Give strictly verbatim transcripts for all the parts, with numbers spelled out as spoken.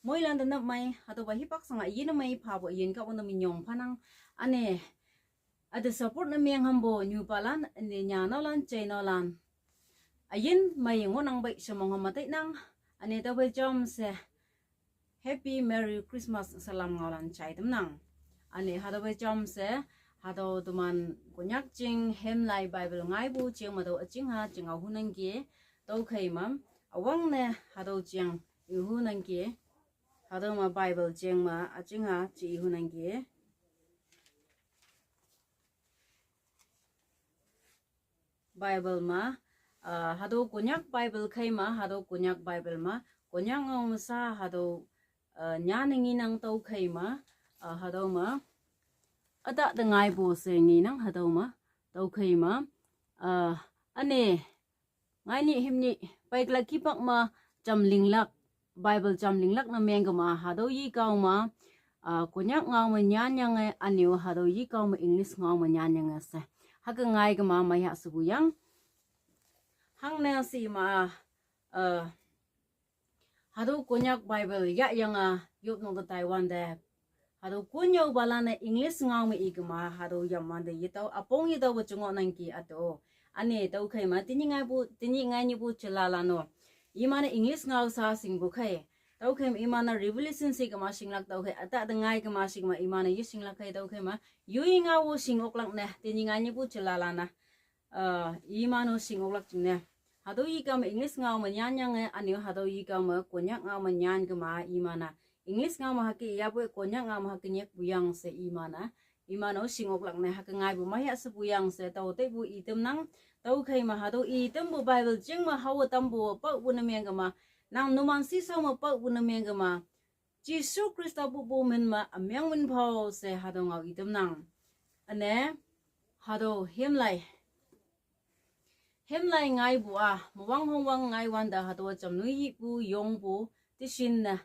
Moilan da nap mai, hatüopa hipak sanga yinne mei phapu yin Kahwang te minyong phanang. Üne, ate support ne meng hampu nyupalan, üne nyanolan, cheinolan. Üyin mei ngohnang pei she mongham me tainang, üne tüophei jamshe Happy Merry Christmas salam ngaolan jai tamnang. Üne hatüophei jamshe, hatüo teman Konyak jing hemlai Bible ngaipu jing me tüo üjingha jing ao hunangki, tüokhei me, üwangne hatüo jing i hunangki, hatüo me Bible jing me üjingha ji i hunangki. Bible me, ah, hatüo Konyak Bible khei me, hatüo Konyak Bible me, Konyak ngao me sa hatüo, ah, nyanne ngenang tüokhei me, ah, hatüo me, ütah te ngaipu she ngenang hatüo me, tüokhei me, ah, üne, ngai nyih him nyih, peiklak kipak me, jam linglak, Bible jam linglak ne meng kema, hatüo yikao me, ah, Konyak ngao me nyanyange, ünyu hatüo yikao me English ngao me nyanyange she. Hüke ngai kema meiha shepu yang. Hangne shi ma, eh, hatüo Konyak Bible yahyange, yopnok te taiwante. Hatüo konnyüopalan-e English ngao me ikema, hatüo yamwante yetao, üpong yetaopu jengohnangki üto. Üne tüokhei me, tenyih ngaipu, tenyih ngai nyihpu jelalan-o. Iman-e English ngao sa shingpu khei. Tüokhei me iman-e Revelation shi kema shinglak tüokhei, ütah te ngai kema shi kema iman-e yeshinglak khei tüokhei me, yoi ngao-o shing oklak ne, tenyih ngai nyihpu jelalan-a. Uh, iman-o shing oklak jingne. Hatüo yikao me English ngao me nyanyange, ünyu hatüo yikao me Konyak ngao me nyan kema iman-a. English ngao me hüke yapoi Konyak ngao me hüke nyikpu yang she iman-a. Iman-o shing oklak ne hüke ngaipu meiha shepu yang she tao teipu itamnang. Tüokhei me hatüo itampu Bible jing me hao tampu paopu ne meng kema. Nang numan shishao me paopu ne meng kema. Jesu Khrista pupu min me ümeng min phao she hatüo ngao itamnang. Üne, hatüo hemlai. Hemlai ngaipu-a, mewang hongwang ngaiwante hatüo jamloi yipu, yongpu, teshinne.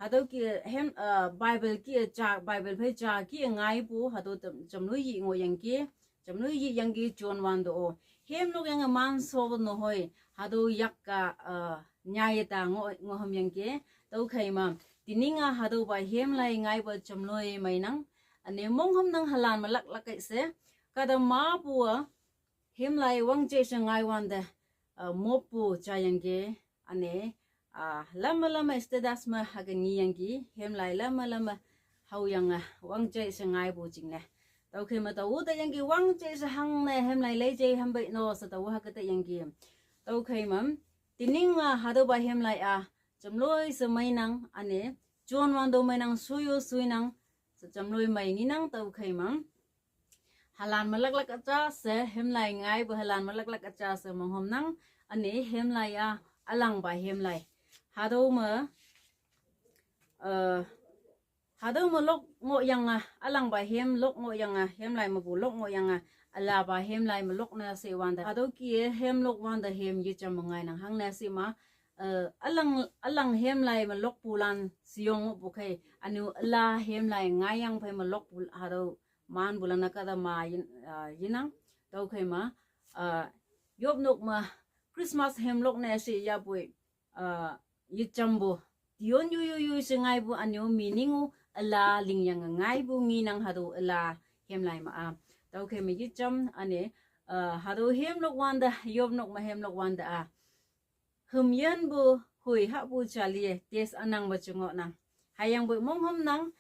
Hatüo ki hem, uh, Bible ki ja, Bible phei ja ki ngaipu, hatüo jam-, jamloi yi ngohyangki, jamloi yiyangki jonwante-o. Hemlok yange mansho nehoi, hatüo yak-a, uh, nyaiye ta ngo, ngohhamyangki, tüokhei me. Teninga hatüopa hemlai ngaipa jamloi meinang, üne monghümnang halan me laklak kei she, kahta mapu-a, hemlai wangje she ngaiwante, uh, moppu jayangki, üne, ah, lamme lamme status me hüke ngeyangki, hemlai lamme lamme haoyange, wangje she ngaipu jingne. Tüokhei me tao teyangki wangje she hangne hemlai leije hampei no she tao hüke teyangki. Tüokhei me, teninga hatüopa hemlai-a, jamloi she meinang, üne, jonwante meinang, shuyo shuinang, she jamloi mei ngenang tüokhei me. Halan me laklak üja she, hemlai ngaipu halan me laklak üja she monghümnang, üne hemlai-a, ülangpa hemlai. Hatüo me, uh, hatüo me lok ngohyange, ülangpa hem lok ngohyange, hemlai mepu lok ngohyange, ülapa hemlai me lok ne she wante. Hatüo ki-e hem lok wante hem yejam me ngainang hangne shi ma, uh, ülang, ülang hemlai me lokpulan sheyong ngohpu khei, ünyu üla hemlai ngaiyang phei me lokpu hatüo manpulan-a kahta ma yin, uh, yinang, tüokhei me, uh, yopnok me Christmas hem lok ne she yapoi, uh, yejampu. Tion yo yo yo she ngaipu ünyu meaning-o üla lingyange ngaipu ngenang hatüo üla hemlai ma-a. Tüokhei me yejam üne, uh, hatüo hem lok wante, yopnok me hem lok wante-a. Hümyinpu hoi hahpu jali-e, taste ünangpa jengohnang. Hüyangpoi monghümnang,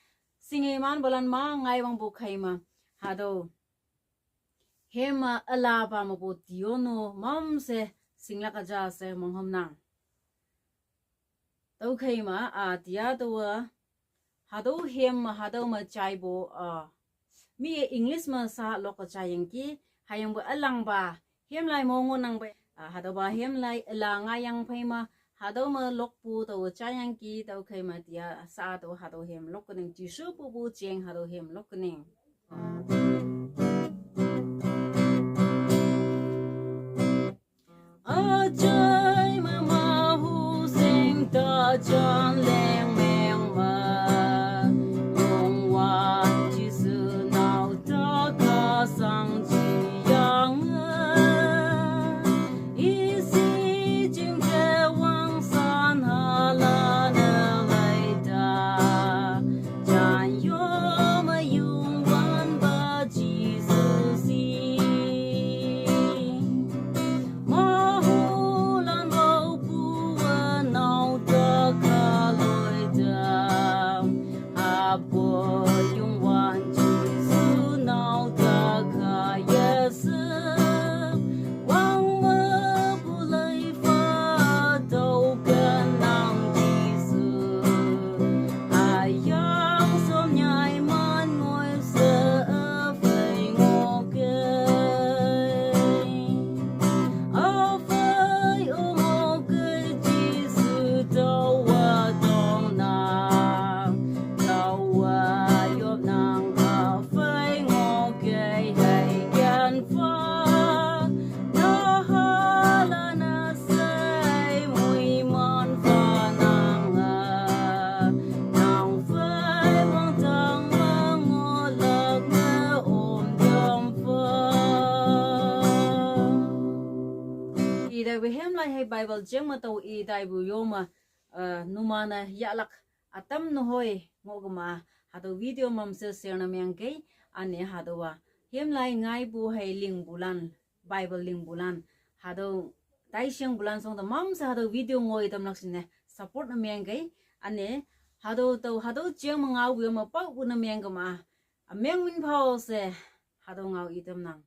shinge manpalan ma ngaiwangpu khei me. Hatüo hem-a ülapa mepu tion-o mamshe shinglak üja she monghümnang. Tüokhei me, ah, tia taowa, hatüo hem me, hatüo me jaipu, ah, mi-e English me sa lok-e jayangki, hüyangpoi ülangpa hemlai mo ngohnang pei, ah, hatüopa hemlai üla ngaiyang phei me, hatüo me lokpu tao jayangki, tüokhei me tia sa tao hatüo hem lokkening, Jesu pupu jeng hatüo hem lokkening. Üjai me mahu sing ta jan leng meng me. Yong wan Jesu nao ta ka sang ji yang e. I shi jing je wang san ha la ne lai Idawe hemlai hei Bible jeng me tao idaibu yome, uh, numane yahlak atam nehoi ngoh kema, hatüo video mamshe share ne meng kei, üne hatüowa hemlai ngaipu hei lingpulan, Bible lingpulan, hatüo taishengpulan shong te mamshe hatüo video ngoi tamlak shingne support ne meng kei, üne hatüo tao hatüo jeng me ngaopu yome paopu ne meng kema, ümeng min phao she, hatüo ngao itamnang.